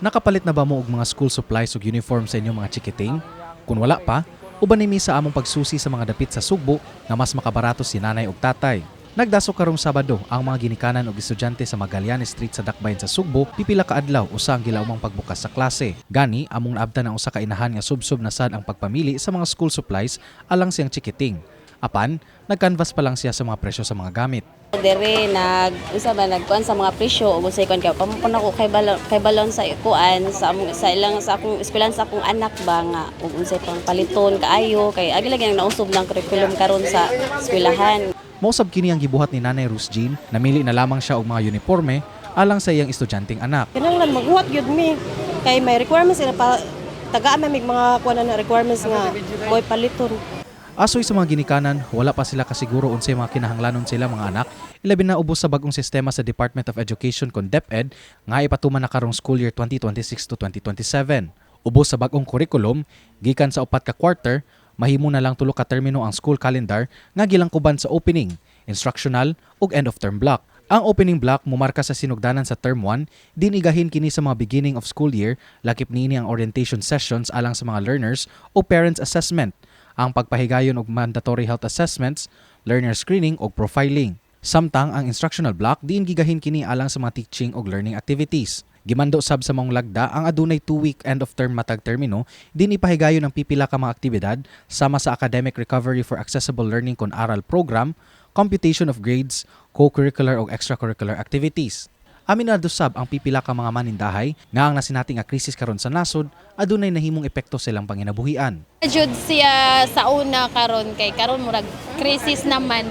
Nakapalit na ba mo og mga school supplies ug uniform sa inyong mga chikiting? Kung wala pa, uban nimi sa among pagsusi sa mga dapit sa Sugbo nga mas makabarato si nanay ug tatay. Nagdasok karong Sabado ang mga ginikanan og estudyante sa Magallanes Street sa Dakbayan sa Sugbo, pipila ka adlaw usa ang gilaumang pagbukas sa klase. Gani among naabtan ang usa ka inahan nga subsob na sad ang pagpamili sa mga school supplies alang siyang chikiting. Apan, nagkanvas pa lang siya sa mga presyo sa mga gamit. Dere nag unsa ba, nagkuan sa mga presyo ug unsay kuan kay pamupon ako kay balon sa kuan sa among, sa ilang, sa akong eskwelahan, sa akong anak ba nga ug unsay pang paliton kaayo kay agi lagi ang nausob ng curriculum karon sa eskwelahan. Mausab kini ang gibuhat ni Nanay Ruth Jean, namili na lamang siya og mga uniforme alang sa iyang estudyanteng anak. Kinahanglan maghuwat gyud mi kay may requirements sila pa tagaan man mig mga kuan na requirements nga mo'y paliton. Asoy sa mga ginikanan, wala pa sila kasiguro unsay mga kinahanglanon sila mga anak, ilabi na ubos sa bagong sistema sa Department of Education kon DepEd nga ipatuman na karong school year 2026 to 2027. Ubos sa bagong curriculum, gikan sa upat ka quarter, mahimo na lang tulo ka termino ang school calendar nga gilangkuban sa opening, instructional ug end of term block. Ang opening block mumarka sa sinugdanan sa term 1, din igahin kini sa mga beginning of school year, lakip niini ang orientation sessions alang sa mga learners o parents assessment, ang pagpahigayon og mandatory health assessments, learner screening ug profiling. Samtang ang instructional block, diin gigahin kini alang sa mga teaching ug learning activities. Gimando sab sa maong lagda ang adunay 2-week end of term matag termino, din ipahigayon ang pipila ka mga aktibidad sama sa Academic Recovery for Accessible Learning kon ARAL program, computation of grades, co-curricular ug extracurricular activities. Aminado sab ang pipila ka mga manindahay nga ang nasinati nga krisis karon sa nasod adunay nahimong epekto sa ilang panginabuhian. Jud siya sa una karon kay karon murag crisis naman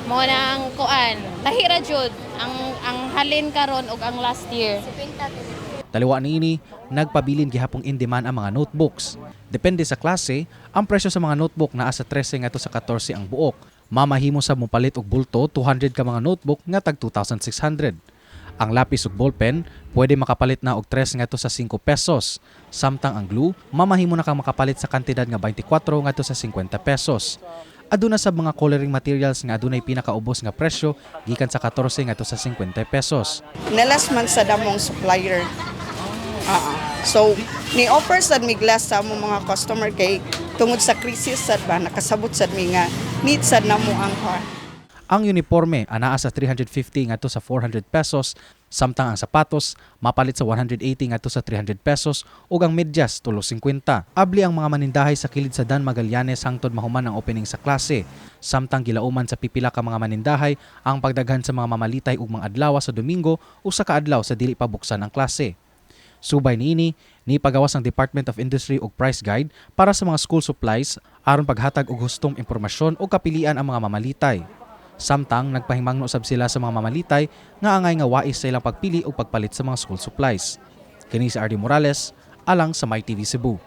mo na ang kuan. Lahira jud ang halin karon ug ang last year. Taliwa niini, nagpabilin gihapong in demand ang mga notebooks. Depende sa klase, ang presyo sa mga notebook naa sa 13 ngadto sa 14 ang buok. Mamahimo sa mopalit og bulto 200 ka mga notebook nga tag 2,600. Ang lapis ug ballpen pwede makapalit na og 3 ngadto sa 5 pesos. Samtang ang glue, mamahimo na kang makapalit sa kantidad nga 24 ngadto sa 50 pesos. Aduna sa mga coloring materials nga adunay pinakaubos nga presyo gikan sa 14 ngadto sa 50 pesos. Nalas man sa damong supplier. Ah. So, ni offer sad mi glass sa among mga customer kay tungod sa crisis sad ba, nakasabot sad mi nga need sad namo ang kuan. Ang uniforme anaa sa 350 ngadto sa 400 pesos, samtang ang sapatos mapalit sa 180 ngadto sa 300 pesos ug ang medyas tulo 50. Abli ang mga manindahay sa kilid sa Dan Magallanes hangtod mahuman ang opening sa klase, samtang gilauman sa pipila ka mga manindahay ang pagdaghan sa mga mamalitay ug mga adlaw sa Domingo o sa kaadlaw sa dili pa buksan ang klase. Subay niini, nipagawas ang Department of Industry og price guide para sa mga school supplies aron paghatag og hustong impormasyon o kapilian ang mga mamalitay. Samtang nagpahimangno sab sila sa mga mamalitay nga angay nga wais sa ilang pagpili o pagpalit sa mga school supplies. Kini si RD Morales alang sa MyTV Cebu.